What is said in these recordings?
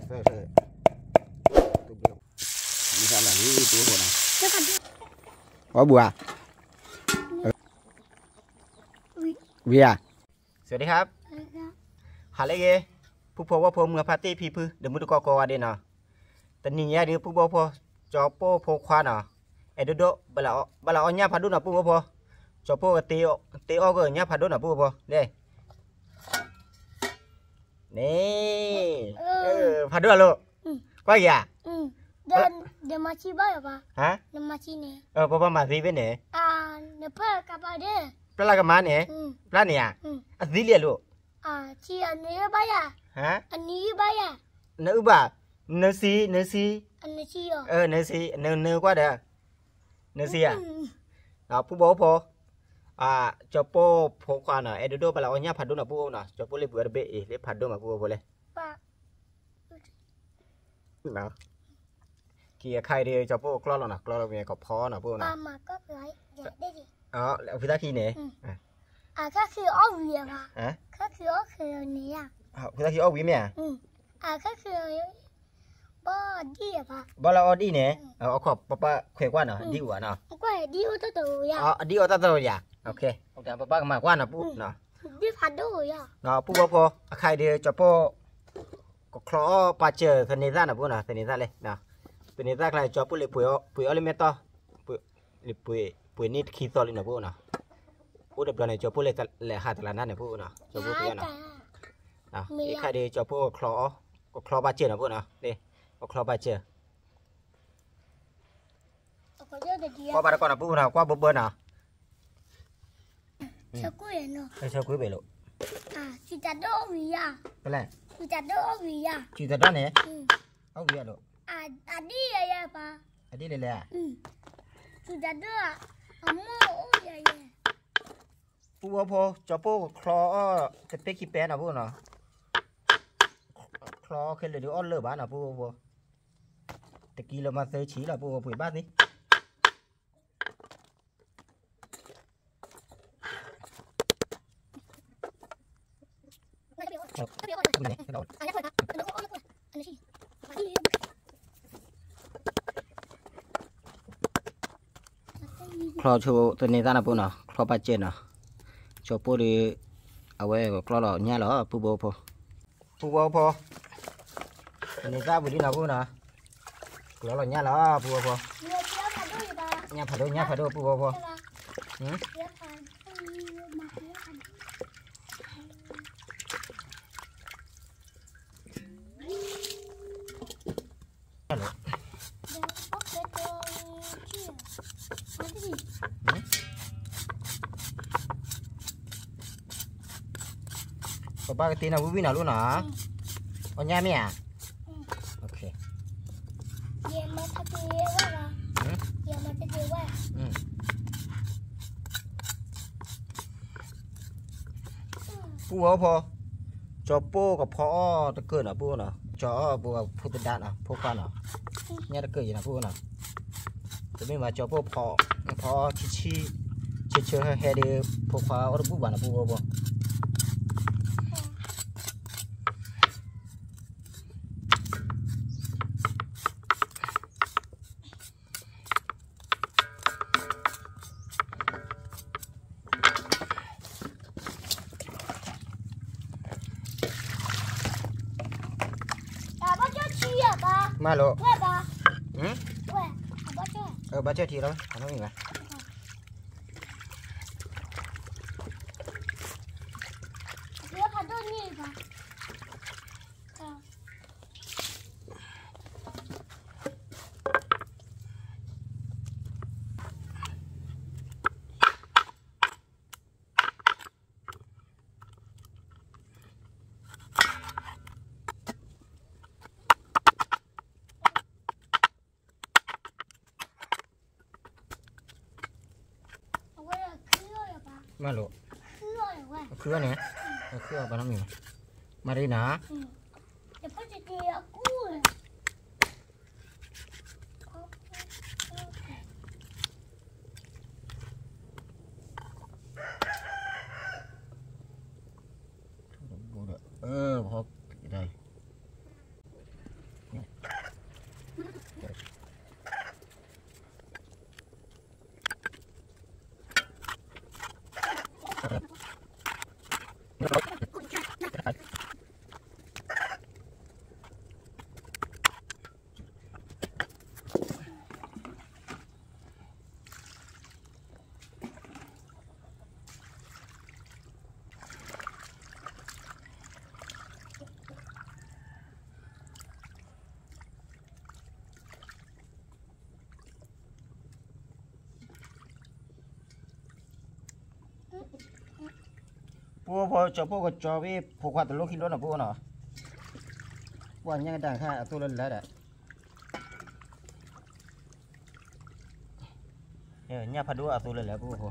ဆၢဆၢ မ့ၢ်သးလီၤလံ ပူဖိနီၤ, အီၣ်ဘှံးဧါ, ဝံၤဧါ, စဝးဒံၣ်ဟါ, ဟါလၢအဂ့ၤ, ဖုဖိဝီဖိမုၢ်အဖါတ့ၢ်ဖံဖု ဒီးမုၢ်တကိးကိးဂၤဒဲးနီၤ, တနံၤညါဒုး ဖုဖိဖိ ကၠီပိၢ်ဖိခွါနီၤ, အဲၣ်ဒိၣ်ဒိၣ် ဘၣ်လၢအီၣ်ညၣ်ဖးဒိၣ်နီၤ ဖုဖိဖိ, ကၠီပိၢ်ကတ့အီၣ်က့ၤညၣ်ဖးဒိၣ်နီၤ ဖုဖိဖိ, န့ၣ် န့ၣ်, ဖးဒိၣ်အလိၤ, ကွၢ်ယၤ, ဒီးမၤဆံဘၣ်ယၤဘၣ်, ဟါ, ဒီးမၤဆံန့ၣ်, ပပှၤမၤသ့ဖဲန့ၣ်, နပၢ်ကပၤဒဲး, ပျၢ်လၢကမၤန့ၣ်, ပျၢ်န့ၣ်ဧါ, အသံလံအလိၤ, ဆံအနံၣ်ဘၣ်ယၤ, ဟါ, အနံၣ်ဘၣ်ယၤ, နအုၣ်ဘၣ်, နဆံ, နဆံ, နဆံ, နဆံ, နကွၢ်ဒီး, နဆံဧါ, ဖုဖိဖိ, ကၠီပိၢ်ဖိခွါနီၤ အဲၣ်ဒိၣ်ဒိၣ် ဘၣ်လၢအီၣ်ညၣ်ဖးဒိၣ်နီၤ ဖုဖိနီၤ, ကၠီပိၢ်လ့ၣ်ပှ့ၤအီၣ်တဘ့ၣ်အံၤ လၢဖးဒိၣ်မး ဖုဖိဖိလဲၣ် ခံအခါအံၤဒီး ကၠီပိၢ်ကျီၢ်လီၤနီၤ, ကျီၢ်လီၤမ့ၢ်ကဖီနီၤ ဖုဖိနီၤ, ဖုသၣ်ခံန့ၣ်, ဖုသၣ်ခံအီၣ်ဝံၤမ့ၢ်ဧါ, ဘီလၢအီၣ်ဒံၣ်န့ၣ်, အခီပပၢ်ခွဲးကွၢ်နီၤ, ဒံၣ်အူဧါနီၤ, အဒံၣ်အူတၢ်တအိၣ်ယၤ, ပပၢ်ကမၤကွၢ်နီၤ ဖုဖိဖိ, အခါအံၤဒီး ကၠီပိၢ် ကချီအီၣ်ပာ်စၢၤသန့ၤသၣ်နီၤ ဖုဖိနီၤ, သန့ၤသၣ်လဲၣ်, သန့ၤသၣ်ကျါ ကၠီပိၢ်လ့ၣ်ပှ့ၤအီၣ်လၢမဲၢ်တီၢ်, ပှ့ၤန့ၢ်တခံသီလံနီၤ ဖုဖိနီၤ, အိၣ်တဘျီန့ၣ် ကၠီပိၢ်လ့ၣ်လဲၤဟးတလးနၣ်န့ၣ် ဖုဖိနီၤ, ကၠီပိၢ်ပှ့ၤအီၣ်နီၤ, အခါအံၤဒီး ကၠီပိၢ် ကချီပာ်စၢၤနီၤ ဖုဖိနီၤ, ကချီပာ်စၢၤ ကွၢ်ဘၣ်တကီၢ်နီၤ ဖုဖိနီၤ, ကွၢ်ဘၢဘၢနီၤ, ဆၢကွံာ်ဘၣ်လိၤ, ဖဲလဲၣ်, စံးတၢ်ဒိၣ်အီၣ်ဝံၤယၤ, အီၣ်ဝံၤယၤလိၤ, အဒံၣ်လဲၣ်လဲၣ်, ဖုဖိဖိ ကၠီပိၢ်ကချီအီၣ်တပဲခံပဲနီၤ ဖုဖိနီၤ, ချီခဲလၢာ်ဒီးအီၣ်လၢာ်ဘၣ်နီၤ ဖုဖိဖိ, တကံလၢမၤသၢဆံလီၤ ဖုဖိဖိ ပှ့ၤဘၣ်သ့ ချီဆိသန့ၤသၣ်နီၤ ဖုဖိနီၤ, ချီပာ်စၢၤနီၤ, ကၠီပိၢ်ဒီး အဝဲကျီၢ်လီၤညၣ်လီၤ ဖုဖိဖိ, ဖုဖိဖိ, သန့ၤသၣ်ဝံၤလံနီၤ ဖုဖိနီၤ, ကျီၢ်လီၤညၣ်လီၤ ဖုဖိဖိ, ညၣ်ဖးဒိၣ် ညၣ်ဖးဒိၣ် ဖုဖိဖိ ပဘၣ်ကတ့နီၤ ဝံၣ်ဝံၣ်နီၤ လိၣ်နီၤ, အီၣ်ညၣ်မ့ၢ်ဧါ, ဖုဖိဖိ, ကၠီပိၢ်ကဖီအီၣ်တကၢၢ်နီၤ ဖုဖိနီၤ, ကၠီအီၣ်ပှၤဖိသဒါနီၤ ဖိခွါနီၤ, ညၣ်တကၢၢ်ယံၤနီၤ ဖုဖိနီၤ, တမ့ၢ်ဘၣ် ကၠီပိၢ်ဖီအီၣ်ဆံဆံ, ဆၢဆၢဟဲဟဲဒီး ဖိခွါအီၣ်တဘူၣ်ဘၣ်နီၤ ဖုဖိဖိ. မ့ၢ်လိၤ, ဘၣ်ဆၢထံလီၤ အနီၢ်မ့ၢ်ဘၣ်, မ့ၢ်လိၤ, အခုန့ၣ်, အခုဘၣ်နီတမံၤ, မၤရံနီၤ. ပှၤဖိ ကၠီၤပိၢ်ကၠီၤဝဲ ဖိခွါတလိၣ်ခံလိၣ်နီၤ ပှၤနီၤ, ပှၤညၣ်ကဒါခါအသိလၢလဲၤဒီး ညၣ်ဖးဒိၣ်အသိလၢလဲၤ ပှၤဖိ,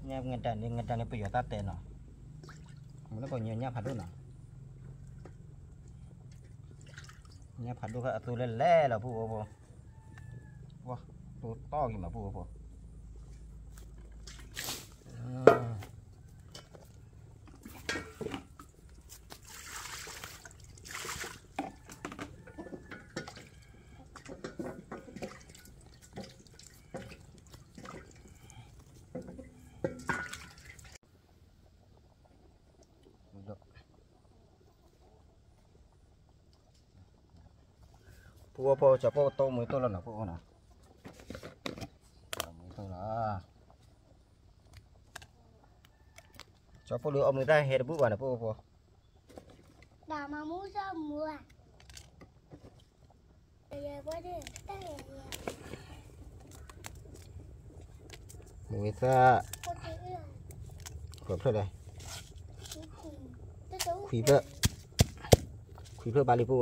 ညၣ်ငတၢ်န့ၣ် ငတၢ်န့ၣ် ပယီၤတၢ်တဲနီၤ, မ့ၢ်လၢပှၤညီညၣ်ဖးဒိၣ်နီၤ, ညၣ်ဖးဒိၣ်ခါအသိလၢလဲၤလီၤ ပှၤဖိ, ဝါ, တိၢ်တီၢ်က့ၤမး ပှၤဖိ. ပှၤဖိ ကၠီၤပိၢ်တိၢ်မူတိၢ်လီၤနီၤ ပှၤဖိနီၤ, တိၢ်မူတိၢ်လီၤ, ကၠီၤပိၢ်လၢအီၣ်မ့ၤတၢ်ဟဲတဘူၣ်ဘၣ်နီၤ ပှၤဖိ, တၢ်မၤမူစီမူဧါ. မ့ၢ်ဝဲသၣ်, ကွဲးဖျၢၣ်လဲၣ်, ခွံဖျၢၣ်, ခွံဖျၢၣ်ဘၣ်လံ ပှ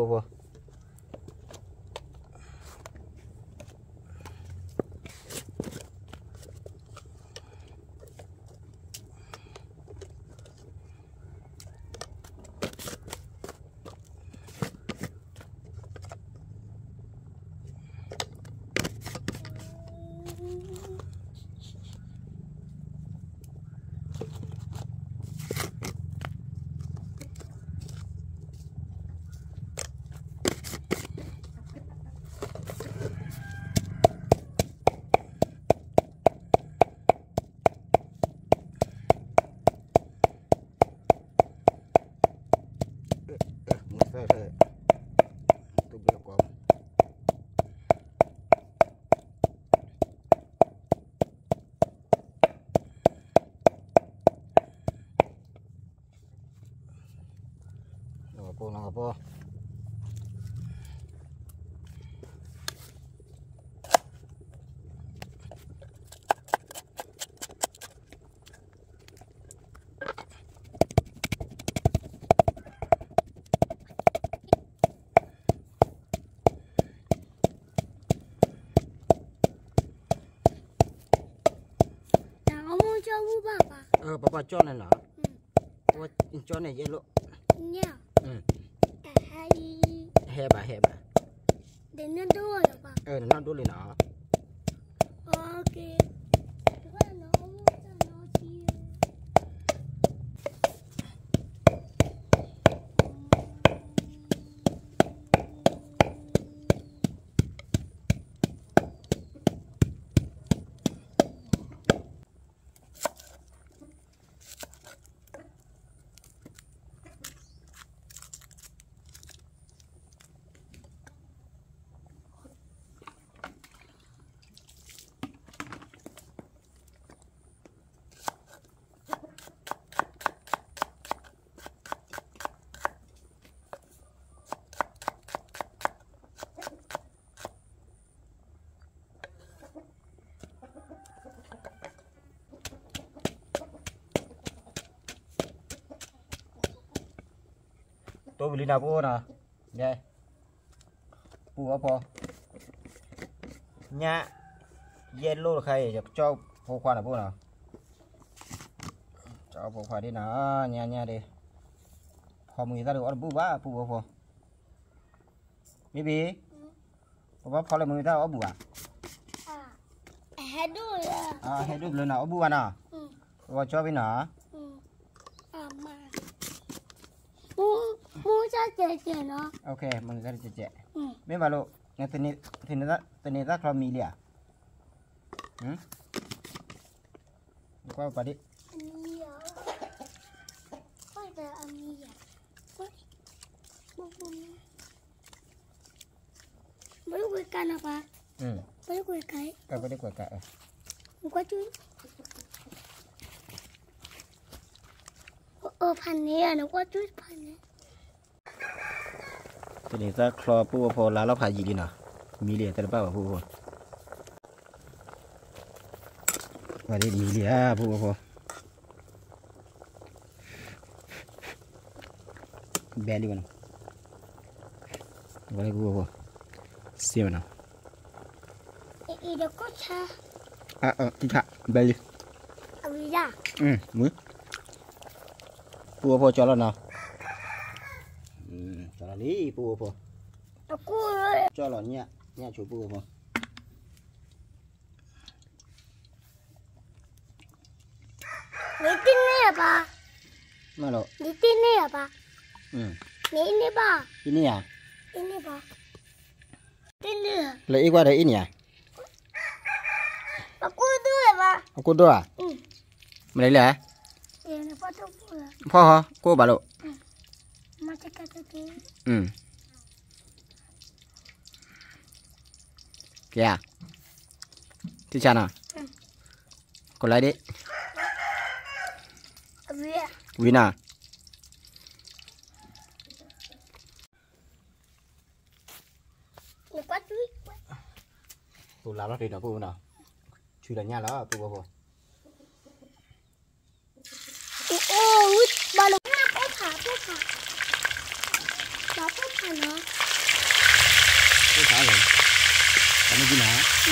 ၤဖိ. ပပၢ်ကၠီၣ်န့ၣ်နီၤ, ကၠီၣ်န့ၣ်ယဲၢ်လိၣ်, ဟဲဘၣ်ဟဲဘၣ်, နနီၢ်ဒိၣ်လံနီၤ. တိၢ်ဝံၤလံနီၤ ပအိၣ်နီၤ, ပူၤအီၣ်ဖိ, ညၣ်, ယဲၢ်လိၣ်တခါအံၤ ကၠီၣ်ဖိခွါနီၤ ပအိၣ်နီၤ, ကၠီၣ်ဖိခွါဒ်နီၤ, ညၣ်ညၣ်ဒ်, ဖီမုၢ်သၣ်ဒ်အီၣ်တဘူၣ်ဘၣ် ပူၤအီၣ်ဖိ မ့ၢ်ဘ့ၣ်, ပဘၣ်ဖီလၢမုၢ်မ့ၢ်တၢ်အီၣ်ဘူၣ်ဘၣ်, ဟဲဒိၣ်လၢနီၤ အီၣ်ဘူၣ်ဘၣ်နီၤ, ပဘၣ်ကၠီၣ်ဘ့ၣ်နီၤ, မုၢ်တၢ်ကဲးကဲးနီၤ, မုၢ်တၢ်ကဲးကဲး, မ့ၢ်ဘၣ်လိၣ်, သန့ၤသၣ်ချီမံၤလံဧါ, ကွၢ်ပာ်ဒ် အံၤ, နကွၢ်, ပကွၢ်ကါ, ပကွၢ်ကါ, နကွၢ်ကၠူ, အိၣ်ဖးန့ၣ်နကွၢ်ကၠူဖးန့ၣ်, တနံၤသၣ်ချီပူဖိလါလီၤဖးယံာ်လံနီၤ, မံလံတၢ်တဘၣ်ဘၣ်ပူဖိ, ဝဲဒ်မံလံဧါပူဖိ ဘဲလံဝဲနီၤ, ဝဲလၢပူဖိ, စ့ဝဲနီၤ, အံၤ, ဘဲလံ, ဝံၤ, ပူဖိကၠီလီၤနီၤ, ကၠီလီၤလံပူဖိ, ကၠီလီၤညၣ်, ညၣ်ဆိပူဖိ နတန့ၢ်ဘၣ်, နတန့ၢ်ဘၣ်, နအ့န့ၢ်ဘၣ်, အ့န့ၢ်ဧါ, လၢအ့ကွၢ်ဒီးအ့န့ၢ်ဧါ, အကိၢ်ဒိၣ်ဧါ, မနုၤလဲၣ်, ဖီၣ်ဟီ ကိၢ်ဘၣ်လိာ်, ကဲဧါ, ထံဆါနီၤ, ကလဲဒ့, ဝံၤနီၤ, ပူလါလီၤတ့ၢ်နီၤပူနီၤ, ဆူဒီးညၣ်လီၤပူဖိဖိ နကီၢ်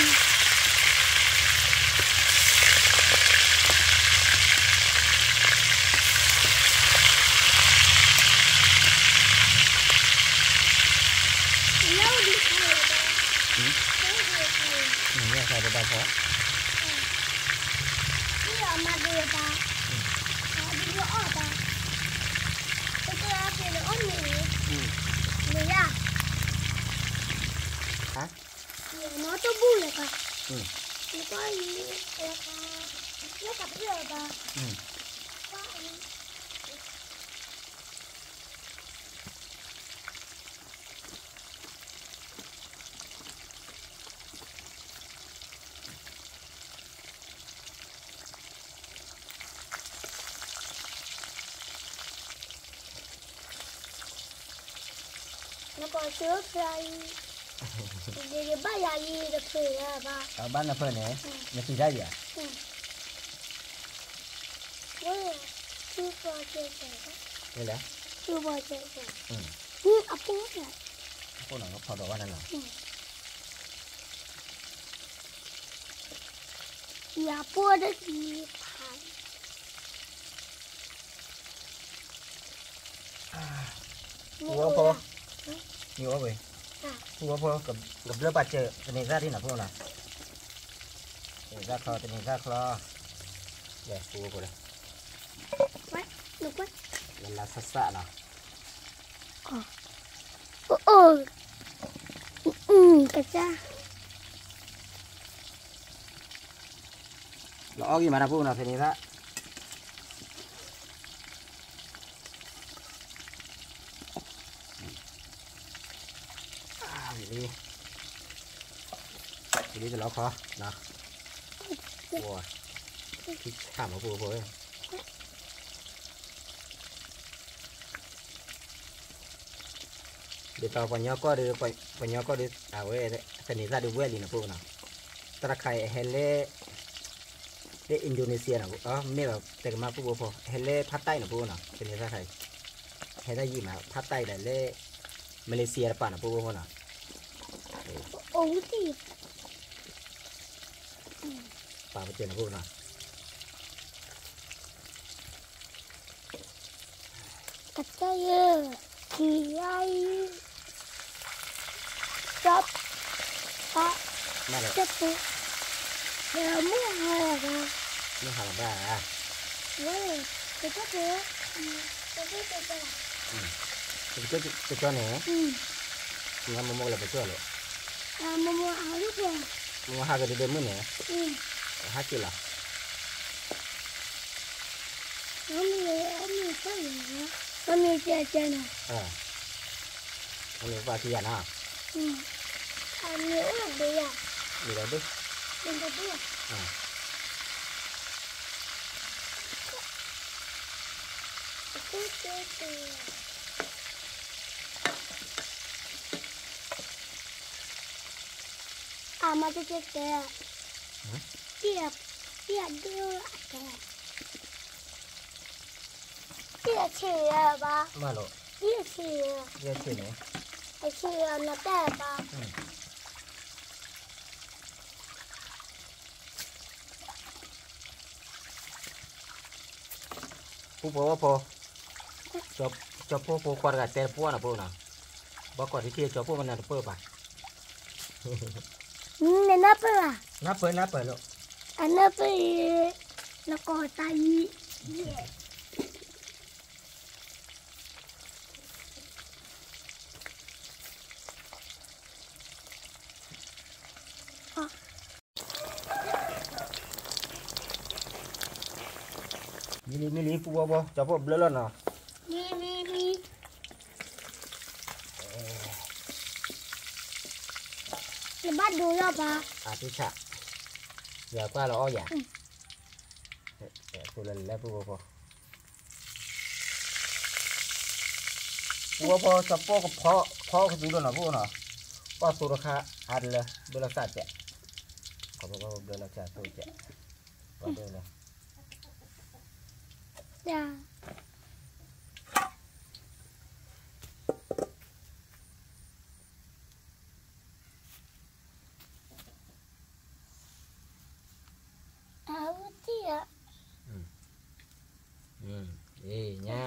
ဆၢဖျါအံၤ, ယဘၣ်ယၤလံတဖျၢၣ်ဘၣ်, ဘၣ်နဖျၢၣ်န့ၣ်, နသံၣ်တၢ်ယၤ, ဝဲ, လဲၣ်, အဖိ, အဖိနီၤ ကဖီဒီးဝဲနၤနီၤ, ယဖိတကံၤဖး ပူဝဲဖိ, မံဝဲဝဲ, ပူဝဲဖိ, ကဘျၢပာ်စၢၤ တနံၤသၣ်ဒ်နီၤဖိနီၤ, တနံၤသၣ်ချီ တနံၤသၣ်ချီ, လဲၤပူဝဲဖိလၢ, လၢလၢဆၣ်ဆၣ်နီၤ, အိၣ်, ကစၢ် လီၤအီၣ်ဂံၢ်မးတၢ်ဖိနီၤ တနံၤသၣ် လံ, လံတလီၤခီ, ဝဲ, ဆၣ်မၤဖိဖိဝဲ ဒ်သိးပှၤကညီကီၢ်ဒီး, ပှၤကညီကီၢ်ဒီး အဝဲ, သန့ၤသၣ်ဒုးဝဲလံနီၤဖိနီၤ, တၢ်တခါအံၤအဟဲလၢ, လၢ Indonesia နီၤ, မ့ၢ်ဘၣ်တဲကမၣ်ဖိဖိဖိ ဟဲလၢဖးတၢ်နီၤဖိနီၤ, သန့ၤသၣ်ခါအံၤ, ဟဲတၢ်ယံာ်မး ဖးတၢ်ဒီးလၢ Malaysia တပၤနီၤဖိဖိဖိနီၤ, ပာ်ပကဲနီၤဖိနီၤ ကစၢ်ယွၤ, ခံဂၤအံၤ, ကၠီ, ကၠီပူၤ, မုၢ်ဟါလီၤဘၣ်, မုၢ်ဟါလီၤဘၣ်, ဝဲ, ကၠီပူၤ, ကၠီပူၤ, ကၠီန့ၣ်, မိၢ်မိၢ်ကလဲၤပကၠီလီၤ, မိၢ်မိၢ်ဟးကဒုဒဲမုၢ်န့ၣ်, ဟးက့ၤလီၤ မ့ၢ်, မ့ၢ်ကဲကဲနီၤ, မ့ၢ်ပာ်ကံယၤနီၤ, အမ့ၢ်အိၣ်ဒံးယၤ, မ့ၢ်ဒံး, မ့ၢ်ဒံး, အမၤတကဲတဲ, တံၢ်အဒိၣ်အတဲ, တံၢ်အဆံးဘၣ်, တံၢ်အဆံး, အဆံးအနတဲဘၣ်. ပူဖိဝဲဖိ, ကၠီဖိဖိခွါတဂၤတဲတပှၢ်နီၤ ဖိနီၤ, ဘၣ်ကွၢ်တထံၣ်ကၠီဖိမနုၤတပၢၢ်ဘၣ်, နနၢ်ပၢၢ်ဘၣ်, နၢ်ပၢၢ်နၢ်ပၢၢ်လီၤ, အနၢ်ပၢၢ်အံၤ, နကိးတၢ်အံၤ မံလံ မံလံ ပူဖိဖိ, ကၠီဖိဘျၢလီၤနီၤ, မံ မံ မံ, နဘၣ်ဒိလီၤဘၣ်, အတုဆး, ယကွၢ်လီၤအီၣ်ယၤ, ပူဖိဖိ, ကၠီဖိကဖီကသူလီၤနီၤ ပူဖိနီၤ, ကွၢ်သိတခါအါတလၢ ဘျၢလီၤစၢ်ကဲး, ခီဖျိဘျၢလီၤစၢ်သိကဲး, ပှၤဒိလီၤ အဝဲတံၢ်ဧါ, အ့ ညါ,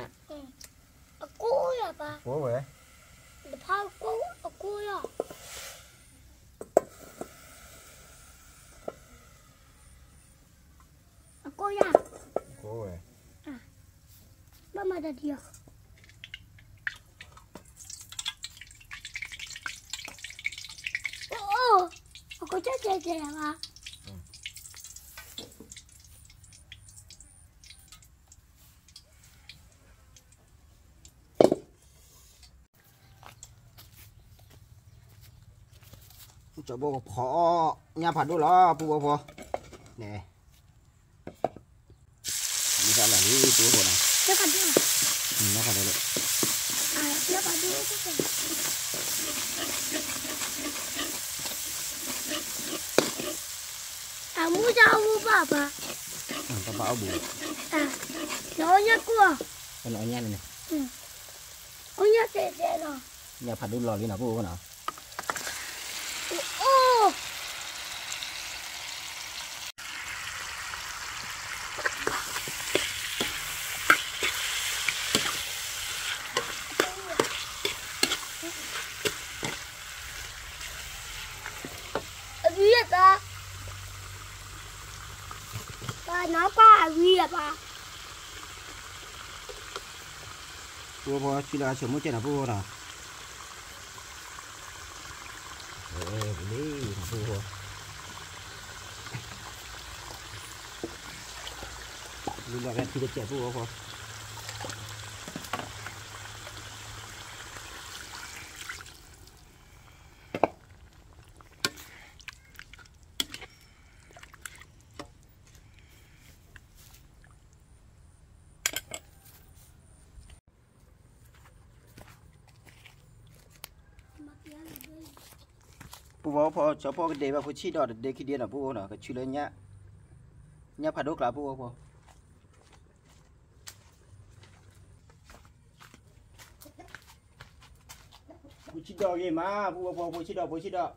အကိးယၤပၢ်, ကိးဝဲ, တဖၣ်ကိးအကိးယၤ, အကိးယၤ, ကိးဝဲ, ဘၣ်မၤတၢ်ဒ်အံၤ, အိၣ်, အကိးကဲကဲကဲဘၣ်. ကၠီဖိကဖီအီၣ်ညၣ်ဖးဒိၣ်လီၤ ပူဖိဖိ, န့ၣ်, မ့ၢ်တၢ်လီၤလံ ပူဖိဖိနီၤ, ညၣ်ဖးဒိၣ်လီၤ အမူဒါအိၣ်ဘၣ်ဘၣ်, တဘၣ်အီၣ်ဘူး, နအီၣ်ညၣ်ကိၢ်, နအီၣ်ညၣ်န့ၣ်, အီၣ်ညၣ်တဲတဲလီၤ, ညၣ်ဖးဒိၣ်လီၤလံနီၤ ပူဖိနီၤ, အိၣ် အဝံအပၢ်, ပၢ်နီၢ်ကွၢ်အဝံအပၢ်, ပူဖိဆံလၢအဆိမိၣ်ကဲနီၤ ပူဖိနီၤ, လံနီၤ ပူဖိ, လံလီၤကဲထံတကဲး ပူဖိဖိ ပူဖိဖိ ကၠီဖိကဒဲးဘၣ်ဖိဆံးဒီးတဒဲခံဒဲနီၤ ပူဖိနီၤ ကဆူလၢညၣ်, ညၣ်ဖးဒိၣ်ကျါ ပူဖိဖိ, ဖိဆံးဒီးဂ့ၤမး ပူဖိဖိ ဖိဆံးဒီး ဖိဆံးဒီး ဖိဆ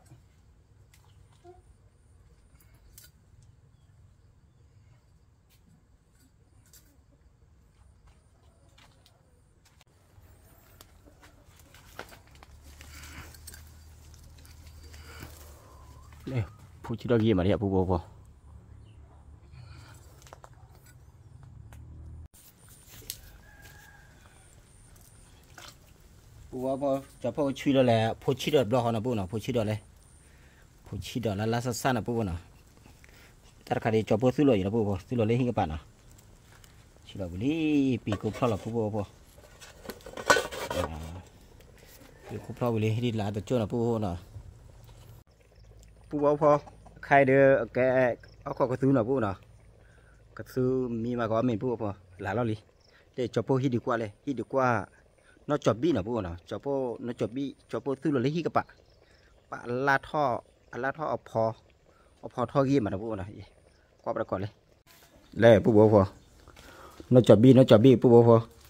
ံးဒီးဂ့ၤမး ပူဖိဖိ, ပူဖိဖိ ကၠီဖိဆံးဒီးလဲၣ် ဖိဆံးဒီးတဘျီဃီနီၤ ပူဖိနီၤ ဖိဆံးဒီးလဲၣ်, ဖိဆံးဒီးလၢလၢဆၢဆၢနီၤ ပူဖိနီၤ, တၢ်တခါဒ်ကၠီဖိသူၣ်လီၤအံၤနီၤ ပူဖိ သူၣ်လီၤလၢဟံၣ်ကပၤနီၤ, ဆံးဒီးဝံၤလံ ပံၤကိးဖျီၣ်လီၤ ပူဖိဖိ, ပံၤကိးဖျီၣ်ဝံၤလံ ဟ့ၣ်ဒ်လၢအတကၠိၢ်နီၤ ပူဖိနီၤ. ပုၢ်ဝဲၢ်ဖိ, ခဲအံၤဒီး ကဲ အီၣ်ခိးကသူနီၤ ပုၢ်နီၤ, ကသူမံမၤကအီၣ်မ့ၤ ပုၢ်ဝဲၢ်ဖိ, လၢ်လီၤလံ, လၢကၠီၤပိၢ်ဟံၣ်ဒံးကွၢ်လဲၣ်, ဟံၣ်ဒံးကွၢ်, နီၢ်ကၠီၤဘံၣ်နီၤ ပုၢ်ဝဲၢ်နီၤ, ကၠီၤပိၢ် နီၢ်ကၠီၤဘံၣ် ကၠီၤပိၢ်သူၣ်လီၤလၢဟံၣ်ကပၤ, ပာ်အလါထီၣ်, အလါထီၣ်အဖီ, အဖီထီၣ်ဂ့ၤမးနီၤ ပုၢ်ဝဲၢ်နီၤ, ကွၢ်ပတကိးလဲၣ်, လဲၣ် ပုၢ်ဝဲၢ်ဖိ, နီၢ်ကၠီၤဘံၣ် နီၢ်ကၠီၤဘံၣ် ပုၢ်ဝဲၢ်ဖိ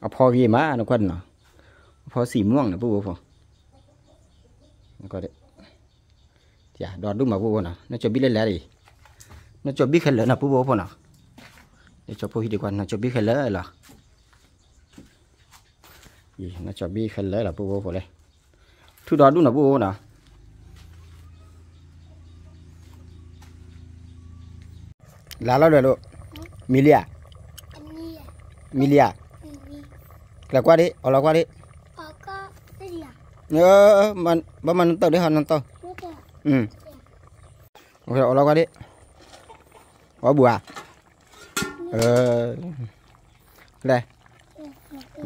အဖီဂ့ၤမး နကွၢ်နီၤ, အဖီစံးမွင်နီၤ ပုၢ်ဝဲၢ်ဖိ, ဒီးဒူၣ်မး ပုၢ်ဝဲၢ်နီၤ, နီၢ်ကၠီၤဘံၣ်လဲၣ်လဲၣ်, နီၢ်ကၠီၤဘံၣ်ခဲလၢာ်နီၤ ပုၢ်ဝဲၢ်ဖိနီၤ, လၢကၠီၤပိၢ်ဟံၣ်ဒံးကွၢ် နီၢ်ကၠီၤဘံၣ်ခဲလၢာ်လီၤ, နီၢ်ကၠီၤဘံၣ်ခဲလၢာ်လီၤ ပုၢ်ဝဲၢ်ဖိလဲၣ်, ထူဒီးဒူၣ်နီၤ ပုၢ်ဝဲၢ်နီၤ လၢ်လီၤဒီးလိၤ, မံၤလံဧါ, မံၤလံဧါ, ကျဲၤကွၢ်ဒံး အီၣ်လီၤကွၢ်ဒံး, ဘၣ်မၤနတီၢ်ဒံးဟီနတီၢ်, အီၣ်လီၤကွၢ်ဒံး, အီၣ်ဘူးဧါ, လဲၣ်,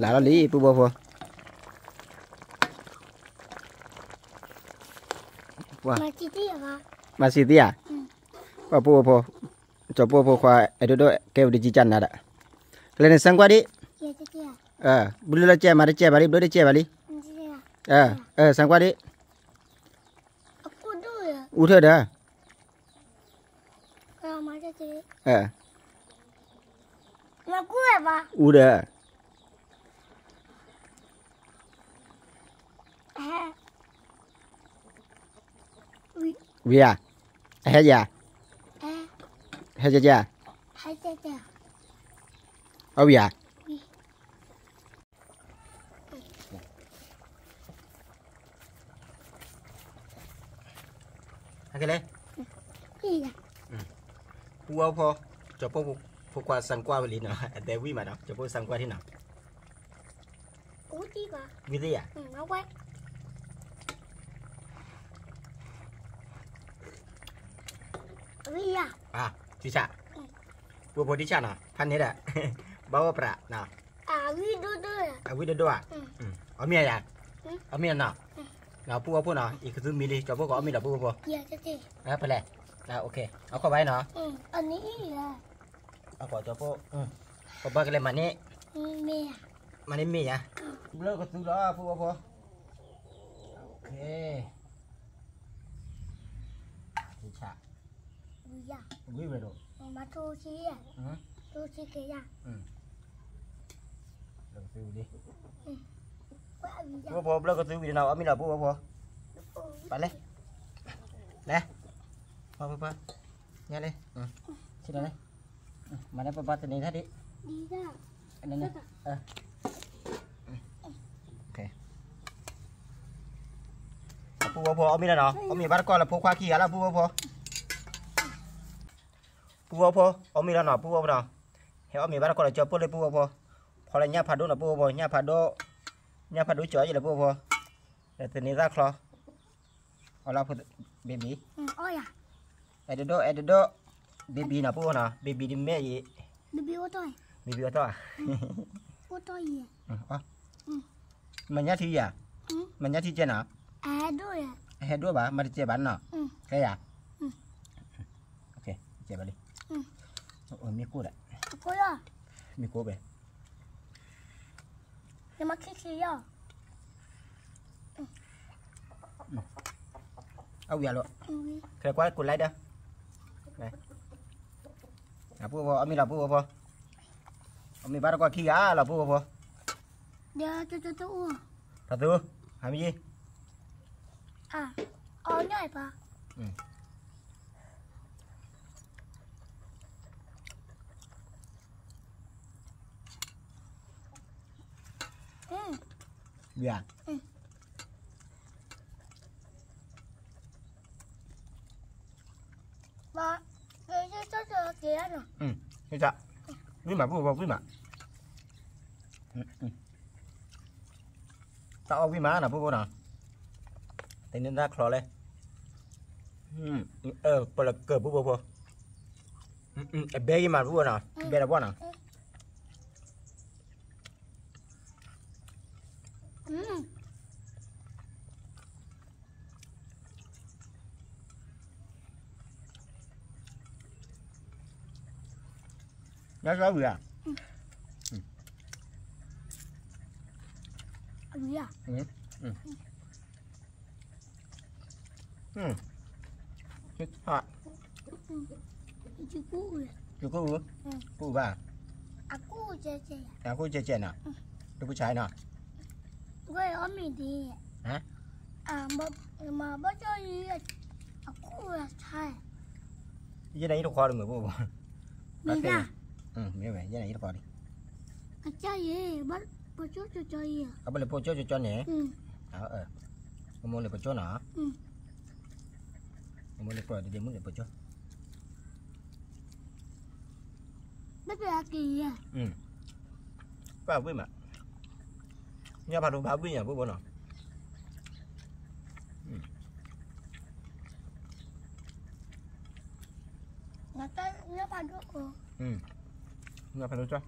လၢ်လီၤလံ ပုၢ်ဝဲၢ်ဖိ, မၤစံးသ့ဧါ, ပှၤပုၢ်ဝဲၢ်ဖိ, ကၠီၤပိၢ်ဖိခွါ အဲၣ်ဒိးဒိးကဲဝဲတကံကနၤဒီး, ကလဲၤန့ၣ် စၢကွၢ်ဒံး, ဘျုးလၢကဲမၤတကဲဘၣ်လံ ဘျုးတကဲဘၣ်လံ, စၢကွၢ်ဒံး, အူထၢၣ်ဒီး, အူဒီး, ဝံၤဧါ, အဟဲယၤ, ဟဲကဲကဲ, အဝံၤဧါ ဟဲက့ၤလဲၣ်, ပုၢ်ဝဲၢ်ဖိ, ကၠီၤပိၢ်ဖိခွါ စၢကွၢ်ဝဲလံနီၤ, အတဲဝံၣ်မးဒီး ကၠီၤပိၢ် စၢကွၢ်ထံနီၤ, ဝံၣ်သ့ၣ်ဧါ, ထံဆၣ်, ပုၢ်ဝဲၢ်ဖိ ထံဆၣ်နီၤ ဖးန့ၣ်ဒီး, ဘၣ်ဝဲပြးနီၤ, အဝံၣ်ဒိၣ်ဒိၣ်ဧါ, အီၣ်မ့ၤဧါ, အီၣ်မ့ၤနီၤ, ပုၢ်ဝဲၢ်ဖိနီၤ အံၤကသူမံလံ ကၠီၤပိၢ်ကအီၣ်မ့ၤဒီး ပုၢ်ဝဲၢ်ဖိ, ဖဲလဲၣ်, အခိၣ်ဘၣ်နီၤ, အခိၣ်ကၠီၤပိၢ်, ပဘၣ်ကလဲၤမၤန့ၢ်, မၤန့ၢ်မ့ၤဧါ, ဘျၢကသူလီၤ ပုၢ်ဝဲၢ်ဖိ, ထံဆၣ်, ဝံၣ်ဝဲဒိၣ်, ပုၢ်ဝဲၢ်ဖိ ဘျၢကသူဝံၤဒီးနီၤ အီၣ်မ့ၤလီၤ ပုၢ်ဝဲၢ်ဖိ, ပၢ်လဲၣ်, လဲၣ်, ပၢ်ပၢ်ပၢ်, ညါလဲၣ်, ဆံးဒီးလဲၣ်, မၤလၢပဘၣ်သန့ၤတၢ်ဒံး, ပုၢ်ဝဲၢ်ဖိအီၣ်မ့ၤလီၤနီၤ အီၣ်မ့ၤဘၣ်တကီၢ်လၢဖိခွါခံဂၤလီၤ ပုၢ်ဝဲၢ်ဖိ, ပုၢ်ဝဲၢ်ဖိ အီၣ်မ့ၤလီၤနီၤ ပုၢ်ဝဲၢ်ဖိနီၤ, ဟဲအီၣ်မ့ၤဘၣ်တကီၢ်လၢကၠီၤပိၢ်လၢ ပုၢ်ဝဲၢ်ဖိ, ဖီလၢညၣ်ဖးဒိၣ်နီၤ ပုၢ်ဝဲၢ်ဖိ ညၣ်ဖးဒိၣ်, ညၣ်ဖးဒိၣ်ကၠီၤယဲလၢ ပုၢ်ဝဲၢ်ဖိ, လၢသန့ၤသၣ်ချီ, အီၣ်လီၤဖိ, baby, အဲၣ်ဒိးဒိၣ် အဲၣ်ဒိးဒိၣ်, baby နီၤ ပုၢ်ဝဲၢ်နီၤ baby ဒ်မ့ၢ်အံၤ, baby အိၣ်တီၢ်, baby အိၣ်တီၢ်, အိၣ်တီၢ်အံၤ, မၤညၣ်ထံယၤ, မၤညၣ်ထံကဲနီၤ, အဟဲဒိၣ်ဘၣ် မၤတကဲဘၣ်နီၤ, ကဲယၤ, ကဲဘၣ်လံ, မ့ၢ်ကိၣ်ဒီး, မ့ၢ်ကိၣ်ဘဲ နမၤခံခံယီၤ, အဝံၤအလီၤ, ခဲကွၢ်ကိး like ဒီး, ပုၢ်ဝဲၢ်ဖိ အီၣ်မ့ၤလီၤ ပုၢ်ဝဲၢ်ဖိ, အီၣ်မ့ၤဘၣ်တကီၢ်ခံဂၤလီၤ ပုၢ်ဝဲၢ်ဖိ, ဒီးကၠိကၠိတအိၣ်, တၢ်သူ, ဟးမ့ၢ်ယံၤ, အီၣ်ညၣ်အံၤပၢ် ဘၣ်, ဝံၣ်မး ပုၢ်ဝဲၢ်ဖိ ဝံၣ်မး, တၢ်အီၣ်ဝံၣ်မးနီၤ ပုၢ်ဝဲၢ်ဖိနီၤ, သန့ၤသၣ်ချီလဲၣ်, ပလၢကၢၢ် ပုၢ်ဝဲၢ်ဖိ, အဘဲယံၤမး ပုၢ်ဝဲၢ်နီၤ ဘဲတဘီနီၤ. ညါကီဝံၤဧါ. အဝံၤဧါ. ယကူၣ်အူ, ကူၣ်အူဘၣ်. အကူၣ်ကဲကဲနီၤ, ဒိၣ်ဖုဆါနီၤ. ဝဲအီၣ်မ့ၤဒ်, ဘီကီၢ်အံၤ, အကူၣ်ဝဲဆါ, ယဲဒၣ်ယတခွါတမုာ်ဖိဘၣ်. မ့ၢ်ဒၣ်, မ့ၢ်ဝဲ ယဲဒၣ်ယတခွါဒံး. အကၢ်ယဲ, ဘၣ်ဖိကၠိကၠီကၠီအံၤ, အဘၣ်လၢဖိကၠိကၠီကၠီန့ၣ်, အမိၢ်လၢပကၠိနီၤ, အမိၢ်လၢပကၠိဒ်မုၢ်လၢပကၠိ. ဘၣ်ပက့ၤယဲ, ဘၣ်ဝံၣ်မး, ညၣ်ဖးဒိၣ်ဘၣ်ဝံၣ်ညါဖိဖိနီၤ. ညၣ်ဖးဒိၣ်, ညၣ်ဖးဒိၣ်ကၠီ,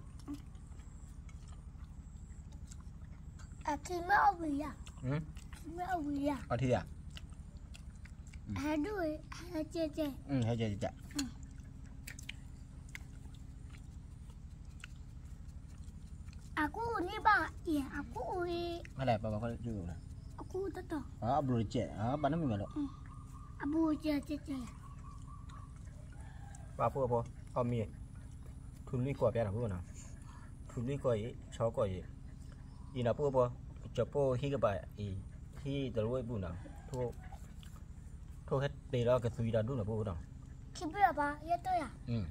အထံမ့ၢ်အီၣ်ဝံၤယၤ, အထံမ့ၢ်အီၣ်ဝံၤယၤ, အထံဧါ, ဟဲဒိၣ်, ဟဲကဲကဲ, ဟဲကဲကဲ. အကူၣ်အူန့ၣ်ဘၣ်အံၤ, အကူၣ်အူ, အကူၣ်တတီၤ, အဘျုးတကဲး, ဘၣ်နမ့ၢ်မးလီၤ, အဘျုးတကဲးကဲကဲ, ပှၤဖိအဖိ, အီၣ်မ့ၤ, ထူလွံၢ်ကီၢ်ပျါနီၤဖိနီၤ, ထူလွံၢ်ကီၢ်အံၤ, ဆီကီၢ်အံၤ, အံၤနီၤဖိအဖိ, ကၠီၤပိၢ်ဟံၣ်ကပၤအံၤ, ဟံၣ်တရူဝ့ၣ်ပူၤနီၤ, ထိၣ်ဟဲတ့ၤလီၤကသွံဒီးဒူၣ်နီၤဖိနီၤ. ခံဘ့ၣ်အပၢ်, ယဲတၢ်ယၤ,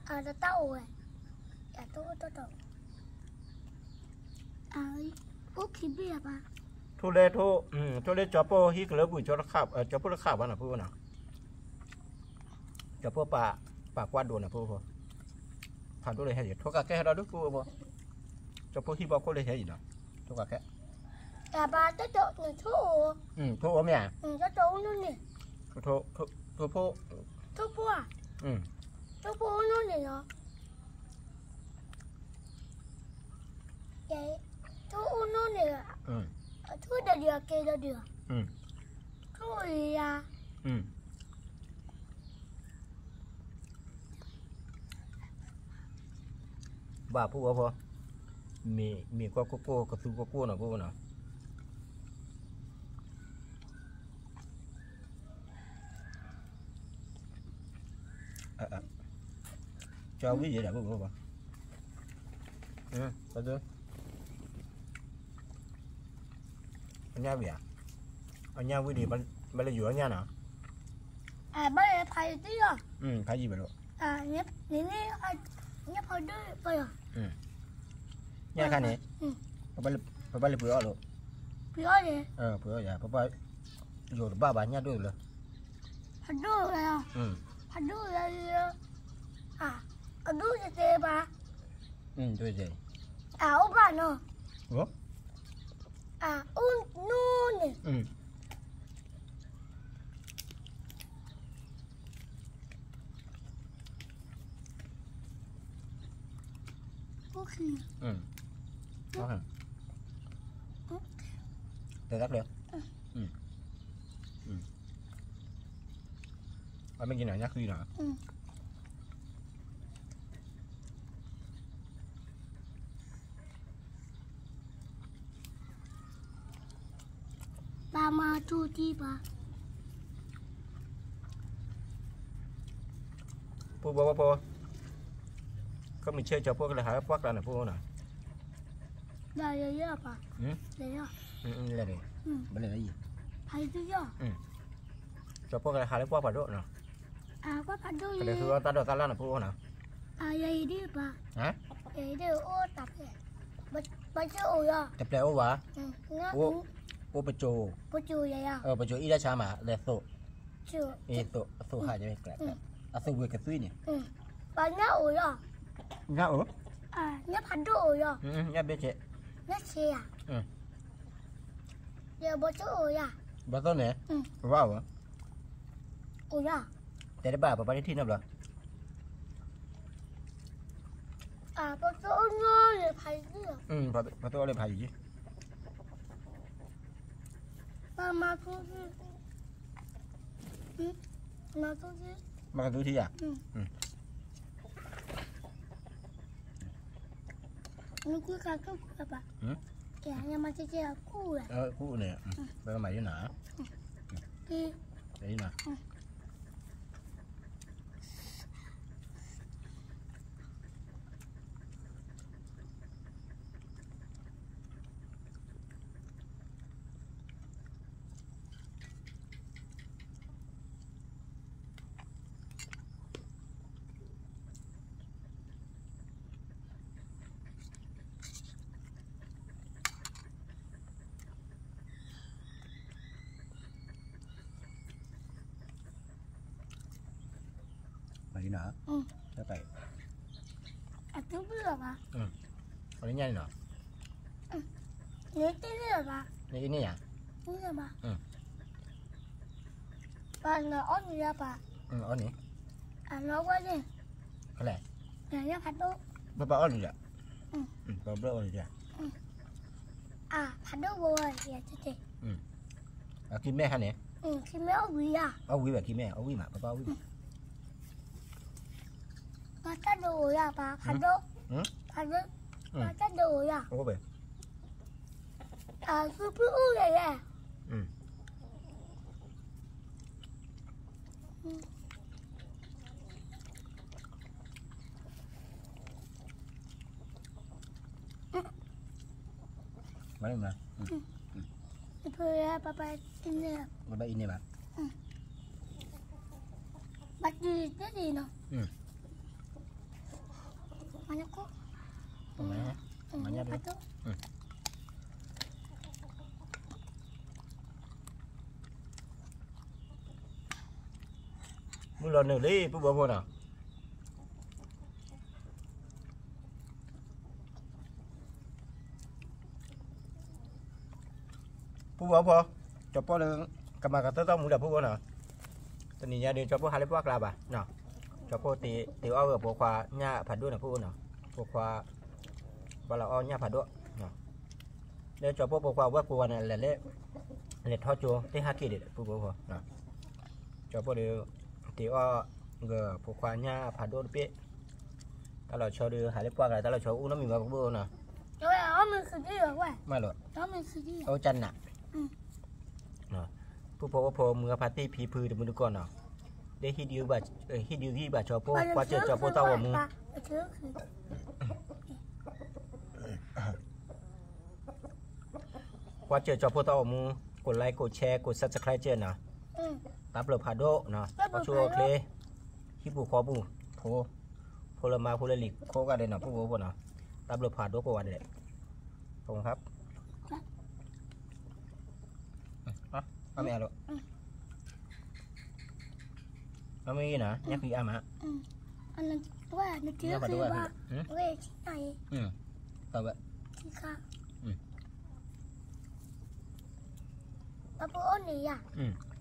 အတတၢ်အိၣ်ဝဲ, ယတအိၣ်တတီၤ, အိၣ်ခံဘ့ၣ်အပၢ်, ထိၣ်လၢ, ထိၣ်လၢကၠီၤပိၢ်ဟံၣ်ကလၢပူၤ, ကၠီၤပိၢ်တဃၣ်ဘၣ်နီၤဖိနီၤ, ကၠီၤပိၢ်ပာ်ကွၢ်ဒိၣ်နီၤဖိဖိ, ဖးဒိၣ်လၢဟဲယံၤ, ထိၣ်ကးခဲဟဲဒီးဒူၣ်ဖိဖိ, ကၠီၤပိၢ်ဟံၣ်ဘီခိၣ်လၢဟဲယံၤနီၤ, ထိၣ်ကးခဲ, ထိၣ်အိၣ်မ့ၢ်ဧါ, ထိၣ်ဖိ, ထိၣ်ဖိအိၣ်နီၢ်န့ၣ်လီၤ, ထိၣ်အိၣ်နီၢ်န့ၣ်, ထိၣ်ဒီးဒုးအကဲဒီးဒုး, ထိၣ်အံၤယၤ ဘၣ်ဖိအီဖိ, မ့ၤကီၢ်ကိၢ်ကိၢ် ကသူကီၢ်ကိၢ်နီၤဖိနီၤ, ကၠီၤဝံၣ်ယဲဒၣ်ဖိဖိ, အညၣ်ဝံၣ်ဧါ, အညၣ်ဝံၣ်ဒံး, ဘၣ်လၢယိၤအညၣ်နီၤ, ဘၣ်လၢဖးယံၤတယီၤ, ဖးယံၤဘၣ်လီၤ, ညၣ်ဖးဒိၣ်, ညၣ်ခါန့ၣ်, ပဘၣ်လၢပှ့ၤအီၣ်လီၤ, ပှ့ၤအီၣ်, ပှ့ၤအီၣ်ယၤ, ပဘၣ်, ယိၤတဘၣ်ဘၣ်ညၣ်ဒိၣ်လၢ, ဖးဒိၣ်လၢ, ဖးဒိၣ်လၢ, အဒိၣ်တတဲဘၣ်, အအိၣ်ဘၣ်နီၤ, အအိၣ်နီၢ်န့ၣ် တဲတၢ်ကျဲ, အမ့ၢ်က့ၤနၤညၣ်ဃံနီၤ, ပၢ်မၤထူတံၢ်ပၢ်, ပူဘီဘီဖိ, ကမ့ၢ်ဆဲးကၠီၤဖိကလဲၤဟးလၢပှၢ်ကျါန့ၣ်ဖိနီၤ, လဲၤ, လဲၤ, ဘၣ်လဲၤလၢယံၤ, ကၠီၤဖိကလဲၤဟးလၢပှၢ်ဖးဒိၣ်နီၤ, ကလဲၤဃုအီၣ်တၢ်ဒိးတၢ်လၣ်န့ၣ်ဖိနီၤ, တပျဲၢ်အိၣ်ဘၣ်, အိၣ်ပစိၤ, ပစိၤအံၤတၢ်ဆါမး လဲၤသိး, အသိးဟး, အသိးဝဲကသွံန့ၣ်, ညၣ်အိၣ်, ညၣ်ဖးဒိၣ်အိၣ်ယီၤ, ညၣ်ဘ့ၣ်ဆဲး, ညၣ်ဆဲးယၤ, ဘီသိၣ်န့ၣ်, ဝါအိၣ်, အိၣ်ယီၤ, တဲတဘၣ် ပပၢ်တထံၣ်နီတဘျီ, ပသိၣ်အိၣ်လၢဖးယံၤ, ပသိၣ်အိၣ်လၢဖးယံၤ, ပမၤ, မၤကသူထံယၤ, နကူခါကူၣ်ကူၣ်ဘၣ်, ကဲ ညမ့ၢ်ကဲကဲကူၣ်ဝဲ, ကူၣ်န့ၣ်, ဘယ်မှာရင်းနော်, ဒီမှာ, မၤလံနီၤ, အတူၢ်ဘုလီၤဘၣ်, အညၣ်နီၤ, နတ့ၢ်လီၤဘၣ်, နအ့န့ၣ်ယၤ, လီၤဘၣ်, ပှၤလီၤအီၣ်နံၤလၢပှၤ, အီၣ်န့ၣ်, အလီၤဝဲန့ၣ်, ဖဲလဲၣ်, ညၣ်ဖးဒိၣ်, ပပှၤအီၣ်လံလီၤ, ပဘျီၣ်အီၣ်လံ, အဖးဒိၣ်ဝဲဝဲ, အခံမဲဟါန့ၣ်, ခံမဲအီၣ်ဝံၤယၤ, အီၣ်ဝံၤဘၣ်ခံမဲ, အီၣ်ဝံၤမး ပပှၤအီၣ်ဝံၤမး, ပှၤတၢ်ဒိးအိၣ်ယၤ ပှၤဖးဒိၣ်, ဖးဒိၣ်, ပှၤတၢ်ဒိးအိၣ်ယၤ, အိၣ်ဘဲ အသူပုၢ်အိၣ်လဲၣ်လဲၣ်, မၤလၢမၤ, ပပၢ်အံၤန့ၣ်ဘၣ်, ပပၢ်အံၤန့ၣ်ဘၣ်, ဘၣ်တံၢ်တံၢ်နီၤ, မၤညါ, မၤညါ, မုၢ်လီၤနုာ်လံ ပုၢ်ဖိဖိနီၤ, ပုၢ်ဖိဖိ, ကၠီၤပီၣ်ဒီး ကမၤကသၢသီမူဒီး ပုၢ်ဖိနီၤ, တနံၤညါဒီး ကၠီၤပီၣ်ဟးလၢပှၢ်ကျါဘၣ်, ကၠီၤပီၣ်တ့အီၣ်ဂၢၢ်ပိာ်ခွါညၣ်ဖးဒိၣ်န့ၣ် ပုၢ်ဖိနီၤ, ပိာ်ခွါ, ဘၣ်လီၤအီၣ်ညၣ်ဖးဒိၣ်, လၢကၠီၤပီၣ်ပိာ်ခွါဝဲၢ်ကိးဂၤန့ၣ် လဲၤလၢ, လဲၤထီၣ်ကၠိ တ့ၢ်ဟးက့ၤဒီး ပုၢ်ဖိဖိ, ကၠီၤပီၣ်ဒီး, တ့အီၣ်ဂၢၢ်ပိာ်ခွါညၣ်ဖးဒိၣ်တဘ့ၣ်, တၢ်လီၤဆီဒီး ဟးလၢပှၢ်ကျါ တၢ်လီၤဆီအိၣ်နီတမံၤဘၣ် ပုၢ်ဖိနီၤ, မးလီၤ, အိၣ်ကနး, ပုၢ်ဖိဖိ မုၢ်ဂၤဖါတံၢ်ဖံဖုတမုၢ်တကိးနီၤ, ဒ်, ဟံးဒုးဂံၢ်ဘၣ်ကၠီၤပီၣ် ကွၢ်စၢၤကၠီၤပီၣ်တၢ်ဂီၤမူ, ကွၢ်စၢၤကၠီၤပီၣ်တၢ်ဂီၤမူ, ကိးlike ကိးshare ကိးsubscribeစၢၤနီၤ, တၢ်ဘျုးဖးဒိၣ်နီၤ, အိၣ်ဆူၣ်အိၣ်ချ့, ဟံၣ်ပူၤဃီပူၤ, ဖိ, ဖိလၢမါဖိလၢလံၤ ကိးဂၤဒဲးနီၤ ပုၢ်ဖိဖိနီၤ, တၢ်ဘျုးဖးဒိၣ်ကိးဂၤဒဲး, ခီ, အမ့ၢ်အလီၤ, အမ့ၢ်နီၤ ညၣ်ဃံအါမး, ညၣ်ဖးဒိၣ်ဘၣ်, ဝဲ, ပှၤပအိၣ်န့ၣ်ယၤ,